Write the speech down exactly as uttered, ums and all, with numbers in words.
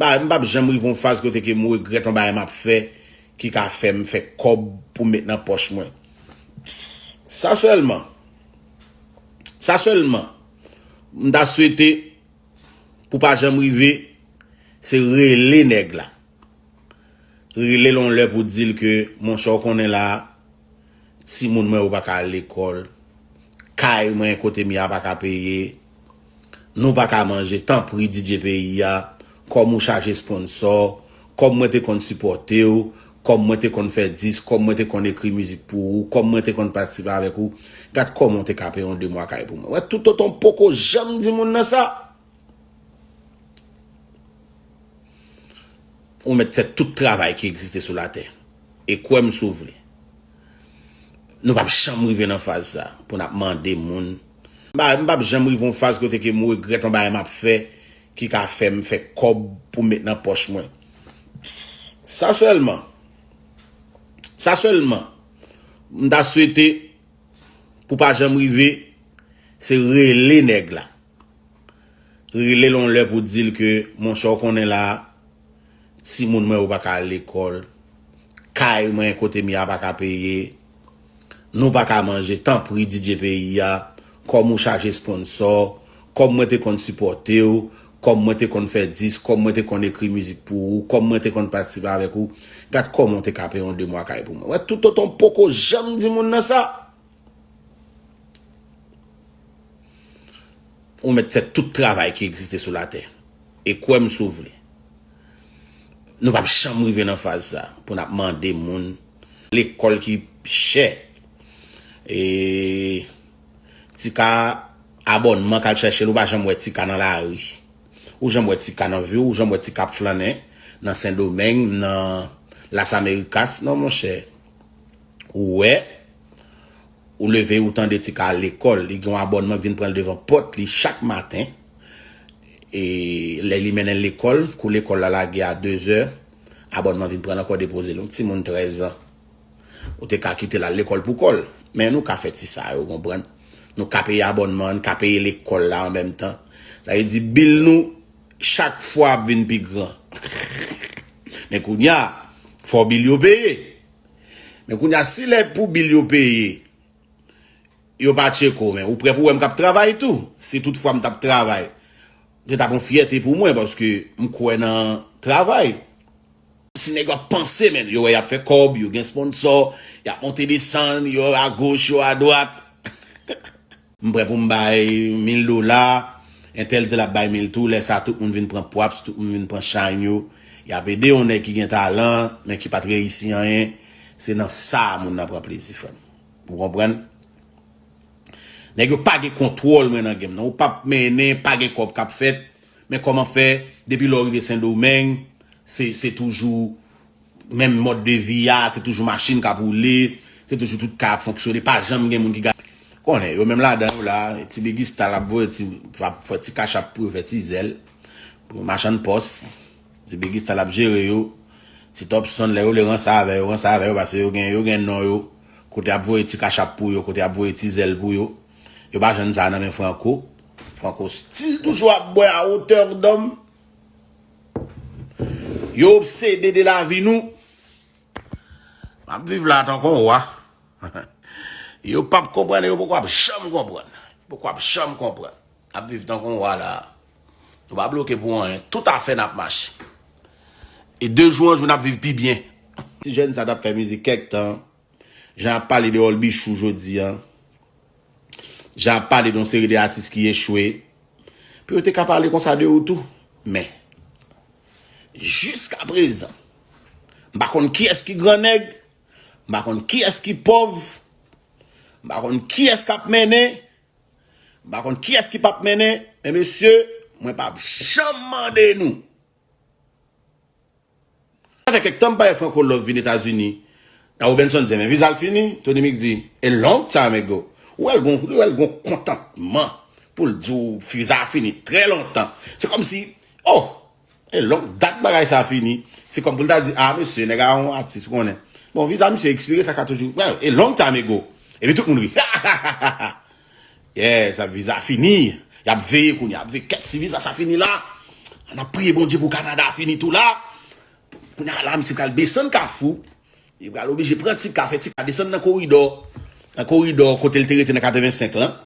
Bagay, m p ap janm rive yon faz kote ke m regrèt yon bagay m ap fè ki ka fè m fè kòb pou m met nan pòch mwen. Sa sèlman. Sa sèlman. M ta swete pou pa janm rive, se rele nèg la. Rele l yon lè pou di l ke, monchè, w konnen la, timoun mwen yo pa ka al lekòl. Kay mwen kote m ye a pa ka peye. Nou pa ka manje. Tanpri, D J peyi a, kòm ou chaje sponsò, kòm mwen te konn sipòte w, kòm mwen te konn fè disk, kòm mwen te konn ekri mizik pou ou, kòm mwen te konn patisipe avèk ou, gad kòman w te ka peye yon de mwa kay pou mwen. Wè, toutotan w poko janm di moun nan sa, ou mèt fè tout travay ki egziste sou latè. E kwè m si w vle. Nou p ap janm rive nan faz sa, pou n ap mande moun. M pa, m p ap janm rive yon faz kote ke m regrèt yon bagay m ap fè, ki ka fè m fè kòb pou m met nan pòch mwen. Sa sèlman. Sa sèlman. M ta swete, pou pa janm rive, se rele nèg la. Rele l yon lè pou di l ke, monchè, w konnen la, timoun mwen yo pa ka al lekòl. Kay mwen kote m ye a pa ka peye. Nou pa ka manje. Tanpri, D J peyi a, kòm ou chaje sponsò, kòm mwen te konn sipòte w, kòm mwen te konn fè disk, kòm mwen te konn ekri mizik pou ou, kòm mwen te konn patisipe avèk ou, gad kòman w te ka peye yon de mwa kay pou mwen. Wè, toutotan w poko janm di moun nan sa, ou mèt fè tout travay ki egziste sou latè. E kwè m si w vle. Nou p ap janm rive nan faz sa, pou n ap mande moun. Lekòl ki chè. E, ti ka abònman k al chèche l, ou pa janm wè ti ka nan lari. Ou janm wè ti ka nan vi w, ou janm wè ti ka ap flannen nan Sendomeng, nan Las Americas, non, monchè. Ou wè, ou leve, ou tande ti ka al lekòl. Li gen yon abònman k vin pran l devan pòt li chak maten. E lè li mennen l lekòl, kou lekòl la lage a dezè, abònman vin pran l ankò, depoze l. Yon timoun trèz an. Ou te ka kite l al lekòl pou kò l. Men nou ka fè ti sa yo, konprann. Nou ka peye abònman, nou ka peye lekòl la an menm tan. Sa vle di bil nou chak fwa ap vin pi gran. Men kounye a, fò bil yo peye. Men kounye a, si lè pou bil yo peye, yo pa tcheke w, men ou prè pou wè m k ap travay tou? Si toutfwa m t ap travay, se t ap yon fyète pou mwen, paske m kwè nan travay. Si nèg yo ap panse, men, yo wè y ap fè kòb, yo gen sponsò, y ap monte desann, yo agoch, yo adwat. M prè pou m bay mil dola, entèl di l ap bay mil tou, lè sa tout moun vin pran pwaps, tout moun vin pran chany yo. Y ap ede yon nèg ki gen talan, men ki pa t reyisi anyen. Se nan sa moun nan pran plezi, frè m. Ou konprann? Nèg yo pa gen kontwòl mwen nan game nan. Ou p ap mennen, pa gen kòb k ap fèt. Men kòman fè, depi lè w rive Sendomeng, se, se toujou menm mòd de vi a, se toujou machin k ap woule, se toujou tout kay ap fonksyone, pa janm gen moun ki ga-, konnen, yo menm ladan yo la, ti Bigista l ap voye ti, ap fè ti kachap pou yo fè ti zèl, pou machann pòs, ti Bigista l ap jere yo, ti Topson lè yo vle ranse avè yo, ranse avè yo, paske yo gen, yo gen non yo, kote ap voye ti kachap pou yo, kote ap voye ti zèl pou yo, yo pa jwenn sa nan men Franco, Franco still toujou ap bwè a wotè dòm. Yo obsede de lavi nou. M ap viv la tankou yon wa. Yo p ap konprann, yo poko ap janm konprann. Yo poko ap janm konprann. M ap viv tankou yon wa la. Nou pa bloke pou anyen. Tout afè n ap mache. E de jou an jou n ap viv pi byen. Ti jèn sa t ap fè mizik kèk tan. Jan ap pale de Olbichou jodi an. Jan ap pale de yon seri de atis ki echwe. Pou yo te ka pale konsa de ou tou. Men, jiskaprezan, m pa konn kiyès ki grannèg, m pa konn kiyès ki pòv, m pa konn kiyès k ap mennen, m pa konn kiyès ki p ap mennen, men mesye, mwen p ap janm mande nou. Sa fè kèk tan m pa wè Franco Love vin Etazini. Nan Robenson di, men viza l fini. Tony Mix di, a long time ago. Ou wè l gon, ou wè l gon kontantman pou l di w viza a fini trè lontan. Se kòmsi, oh, e long dat bagay sa fini. Se kòm pou l ta di, a mesye, nèg a yon atis, ou konnen. Bon, viza misye ekspire, sa ka toujou, well, a long time ago. Epi tout moun ri. Yeah, sa viza fini. Y ap veye kounye a, y ap veye kèt si viza sa fini la. N ap priye Bondye pou Kanada fini tou la. Kounye a la, misye pral desann Kafou. Li pral oblije pran Tika, fè Tika desann nan koridò. Nan koridò kote l te rete nan katrevensenk lan.